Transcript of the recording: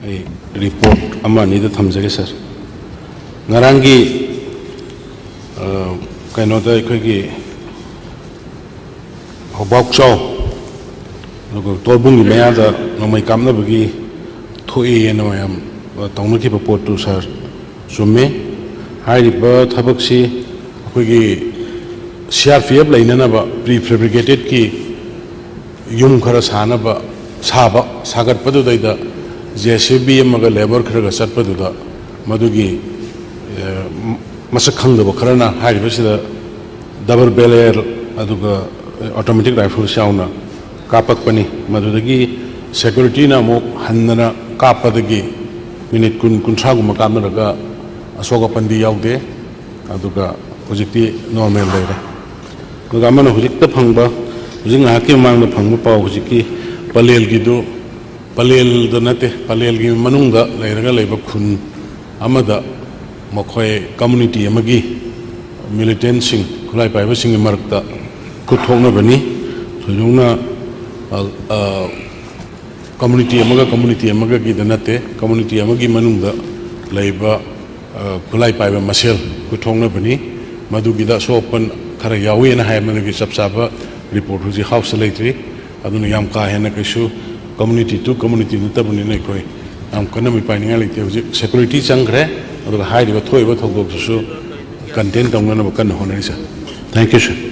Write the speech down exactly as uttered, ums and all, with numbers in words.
ꯑꯩ ꯔꯤꯄꯣꯔꯠ ꯑꯃ ꯑꯅꯤꯗ ꯊꯝꯖꯒꯦ ꯁꯥꯔ꯫ ꯉꯔꯥꯡꯒꯤ ꯑ, ꯀꯩꯅꯣꯗ ꯑꯩꯈꯣꯏꯒꯤ ꯍꯧꯕꯥꯛꯆꯥꯎ ꯑꯗꯨꯒ ꯇꯣꯔꯕꯨꯡꯒꯤ ꯃꯌꯥꯗ ꯅꯣꯡꯃꯩ ꯀꯥꯞꯅꯕꯒꯤ ꯊꯣꯛꯑꯦꯅ ꯃꯌꯥꯝ ꯇꯧꯅꯈꯤꯕ ꯄꯣꯠꯇꯨ ꯁꯥꯔ ꯆꯨꯝꯃꯦ꯫ ꯍꯥꯏꯔꯤꯕ ꯊꯕꯛꯁꯤ ꯑꯩꯈꯣꯏꯒꯤ ꯁꯤ ꯑꯥꯔ ꯄꯤ ꯑꯦꯐ ꯂꯩꯅꯅꯕ ꯄ꯭ꯔꯤ ꯐꯦꯕ꯭ꯔꯤꯀꯦꯇꯦꯠꯀꯤ ꯌꯨꯝ ꯈꯔ ꯁꯥꯅꯕ ꯁꯥꯕ ꯁꯥꯒꯠꯄꯗꯨꯗꯩꯗ ꯖꯦ ꯁꯤ ꯕꯤ ꯑꯃꯒ ꯂꯦꯕꯔ ꯈꯔꯒ ꯆꯠꯄꯗꯨꯗ ꯃꯗꯨꯒꯤ ꯑ, ꯃꯁꯛ ꯈꯪꯗꯕ ꯈꯔꯅ ꯍꯥꯏꯔꯤꯕꯁꯤꯗ ꯗꯕꯜ ꯕꯦꯔꯦꯜ ꯑꯗꯨꯒ ꯑꯣꯇꯣꯃꯦꯇꯤꯛ ꯔꯥꯏꯐꯜꯁ ꯌꯥꯎꯅ ꯀꯥꯞꯄꯛꯄꯅꯤ꯫ ꯃꯗꯨꯗꯒꯤ ꯁꯦꯀ꯭ꯌꯨꯔꯤꯇꯤꯅ ꯑꯃꯨꯛ ꯍꯟꯗꯅ ꯀꯥꯞꯄꯗꯒꯤ ꯃꯤꯅꯤꯠ ꯀꯨꯟ ꯀꯨꯟꯊ꯭ꯔꯥꯒꯨꯝꯕ ꯀꯥꯞꯅꯔꯒ ꯑꯁꯣꯛ ꯑꯄꯟꯗꯤ ꯌꯥꯎꯗꯦ꯫ ꯑꯗꯨꯒ ꯍꯧꯖꯤꯛꯇꯤ ꯅꯣꯔꯃꯦꯜ ꯂꯩꯔꯦ꯫ ꯑꯗꯨꯒ ꯑꯃꯅ ꯍꯧꯖꯤꯛꯇ ꯐꯪꯕ, ꯍꯧꯖꯤꯛ ꯉꯥꯏꯍꯥꯛꯀꯤ ꯃꯃꯥꯡꯗ ꯐꯪꯕ ꯄꯥꯎ, ꯍꯧꯖꯤꯛꯀꯤ ꯄꯂꯦꯜꯒꯤꯗꯨ, ꯄꯂꯦꯜꯗ ꯅꯠꯇꯦ, ꯄꯂꯦꯜꯒꯤ ꯃꯅꯨꯡꯗ ꯂꯩꯔꯒ ꯂꯩꯕ ꯈꯨꯟ ꯑꯃꯗ ꯃꯈꯣꯏ ꯀꯝꯃꯨꯅꯤꯇꯤ ꯑꯃꯒꯤ ꯃꯤꯂꯤꯇꯦꯟꯁꯤꯡ, ꯈꯨꯠꯂꯥꯏ ꯄꯥꯏꯕꯁꯤꯡꯒꯤ ꯃꯔꯛꯇ ꯈꯨꯠ ꯊꯣꯛꯅꯕꯅꯤ꯫ ꯊꯣꯏꯗꯣꯛꯅ, ꯑ, ꯑ, ꯀꯝꯃꯨꯅꯤꯇꯤ ꯑꯃꯒ ꯀꯝꯃꯨꯅꯤꯇꯤ ꯑꯃꯒꯒꯤꯗ ꯅꯠꯇꯦ, ꯀꯝꯃꯨꯅꯤꯇꯤ ꯑꯃꯒꯤ ꯃꯅꯨꯡꯗ ꯂꯩꯕ, ꯑ, ꯈꯨꯠꯂꯥꯏ ꯄꯥꯏꯕ ꯃꯁꯦꯜ ꯈꯨꯠ ꯊꯣꯛꯅꯕꯅꯤ꯫ ꯃꯗꯨꯒꯤꯗ ꯑꯁꯣꯛ ꯑꯄꯟ ꯈꯔ ꯌꯥꯎꯏꯅ ꯍꯥꯏ, ꯃꯗꯨꯒꯤ ꯆꯞ ꯆꯥꯕ ꯔꯤꯄꯣꯔꯠ ꯍꯧꯖꯤꯛ ꯍꯥꯎꯁꯇ ꯂꯩꯇ꯭ꯔꯤ꯫ ꯑꯗꯨꯅ ꯌꯥꯝ ꯀꯥ ꯍꯦꯟꯅ ꯀꯩꯁꯨ community to community ꯅꯠꯇꯕꯅꯤꯅ ꯑꯩꯈꯣꯏ ꯌꯥꯝ ꯀꯟꯅ ꯃꯤꯄꯥꯏꯅꯤꯡꯉꯥꯏ ꯂꯩꯇꯦ꯫ ꯍꯧꯖꯤꯛ ꯁꯦꯀ꯭ꯌꯨꯔꯤꯇꯤ ꯆꯪꯈ꯭ꯔꯦ, ꯑꯗꯨꯒ ꯍꯥꯏꯔꯤꯕ ꯊꯣꯛꯏꯕ ꯊꯧꯗꯣꯛꯇꯨꯁꯨ ꯀꯟꯇꯦꯟ ꯇꯧꯅꯅꯕ ꯀꯟꯅ ꯍꯣꯠꯅꯔꯤ, ꯁꯥꯔ꯫ Thank you, sir꯫